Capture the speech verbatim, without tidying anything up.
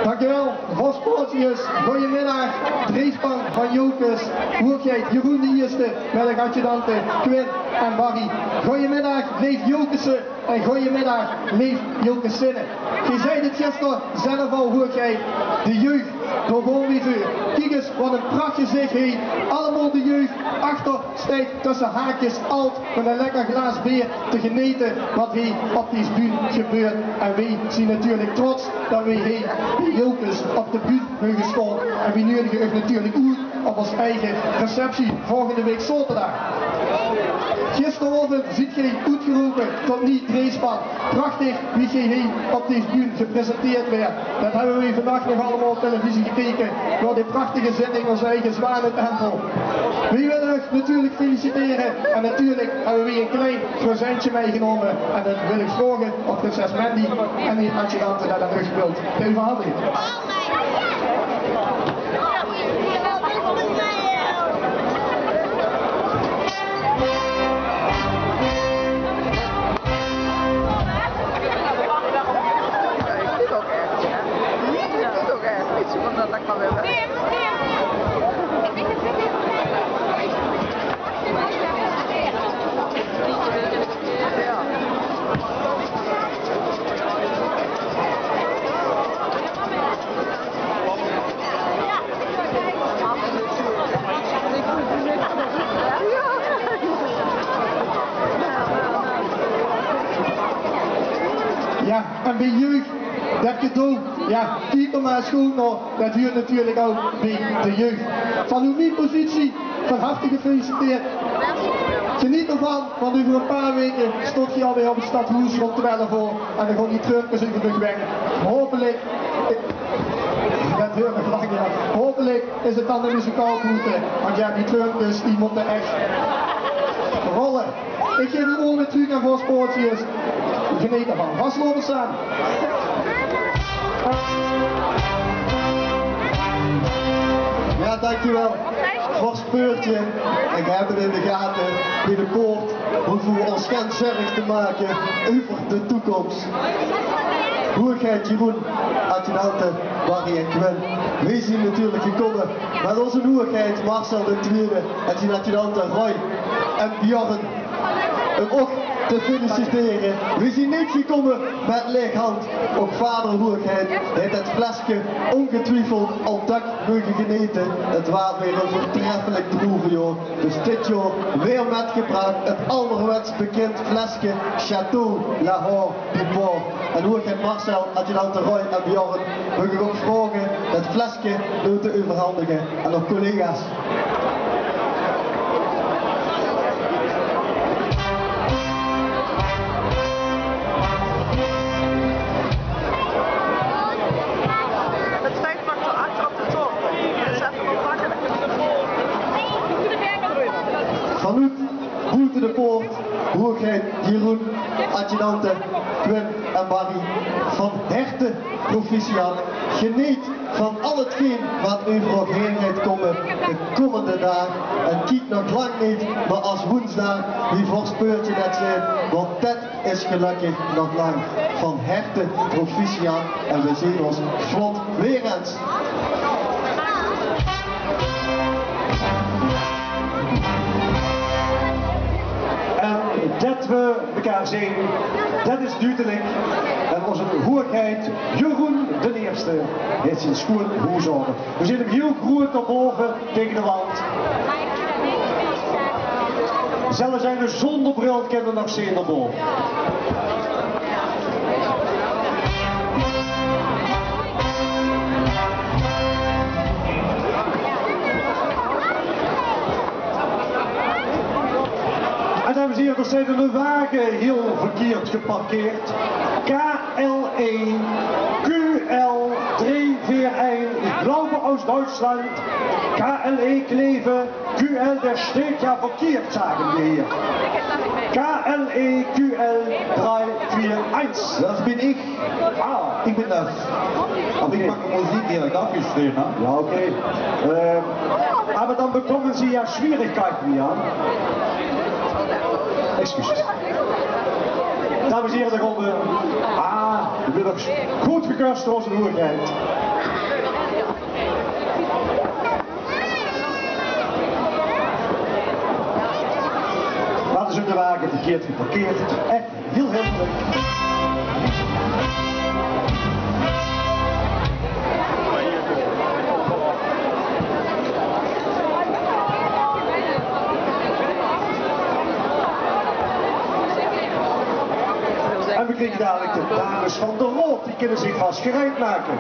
Dankjewel, vors Portius. Goeiemiddaag, dreejspan van Jocus. Hoëgheid Jeroen de Ierste, mèt de adjudante Quinn en Barry. Goeiemiddaag, leef Jocusse en goeiemiddaag, leef Jocusinne. Geer zeet 't gister zelf al, hoëgheid, de jeug, dao gaon v'r veur. Kiek ins, wat ein prachtig geziech, hè. Allemaol de jeug achter steit tösse haakjes altied mèt ein lekker glaas beer te genete wat hie op dees bühne gebeurt. En weej zien natuurlik trots det weej hie bie Jocus op de bühne moge staon. En weej nudige uch natuurlik oet op ós eige receptie volgende waek zaoterdaag. Gisteraovend zeet geer oetgerope tot nuuj dreejspan. Prachtig wie geer hie op dees bühne gepresenteerd waert. Det höbbe weej vannach nog allemaol op televisie gekeke. Wat ein prachtige zitting, ós eige Zwanentempel. Weej wille uch natuurlik feliciteren en natuurlik höbbe weej ein klein presentje mitgenómme en det wil ich vraoge of prinses Mandy en de adjudante det aan uch wilt euverhandige. Jao, en bie jeug, det cadeau, jao, kiek d'r mer ins good nao. Det huurt natuurlik ouch bie de jeug. Vanoet mien positie van harte gefeliciteerd. Geneet d'rvan, want euver ein paar waeke staot geer alweer op 't stadhoes rónd twelf oor en dan gaon die treurkes euver de weg. Haopelik, det huurt nog lang, jao. Haopelik is 't dan neet mie zoe kaod boete, want jao, die treurkes die mótte ech rolle. Ich gaef 't waord trök aan vors Portius. Geneet d'rvan. Vastelaovend same. Jao, dankjewel. Vors Peurtje. En geer höb 't in de gate, bie de poort hove v'r ós gein zörg te make euver de toekóms. Hoëgheid Jeroen, adjudante Barry en Quinn. Weej zien natuurlik gekómme mèt ózze hoëgheid Marcel d'n Twiede en zien adjudante Roy en Bjorn. Óm uch te feliciteren. Weej zien neet gekómme mèt laeg hand. Ouch vader hoëgheid haet 't fleske óngetwiefeld al dök moge genete. 't Waas weer ein veurtreffelik droevejaor. Dus dit jaor weer mètgebrach 't alderwets bekind fleske Château Lahore du Port. En hoëgheid Marcel, adjudante Roy en Bjorn, maag ich uch vraoge det fleske noe te euverhandige aan eur collega's. Het feit mag erachter op de tafel. Dat is even wel makkelijker. Vanoet boete de poort, hoëgheid Jeroen, adjudante Quinn en Barry, van herte proficiat. Geneet van al hetgeen wat euver uch haer geit kómme de kómmende daag. En kiek nog lang neet nao as woensdaag, wie vors Peurtje det zag, want det is gelökkig nog lang. Van herte proficiat en we zeen ós vlot weer ins. En det we mekaar zeen, det is dudelik. En ózze hoëgheid Jeroen d'n Ierste haet zien sjoean hoesorde. We zeen 'm hiel groeët dao bove taenge de wand. Zelfs eine zónger bril kin 'm nog zeen dao bove. En dames en hiere, d'r steit eine wage hiel verkierd geparkeerd. K L E Q L drei vier ein, ich glaube aus Deutschland. K L E Kleve, Q L, der steht ja verkehrt, sagen wir hier. K L E Q L drei vier eins. Das bin ich. Ah. Ich bin das. Aber ich mache Musik hier, darf ich stehen, ne? Ja, okay. Ähm, aber dann bekommen Sie ja Schwierigkeiten, ja? Excuses. Dames en hiere, dao kómme. Ah. Vanmiddag good gekust door onze hoeëgheid. Wat is in de wage verkeerd geparkeerd? Echt heel heel leuk. En we kriegen dadelijk de dames van de Rood, die kunnen zich vast gereed maken.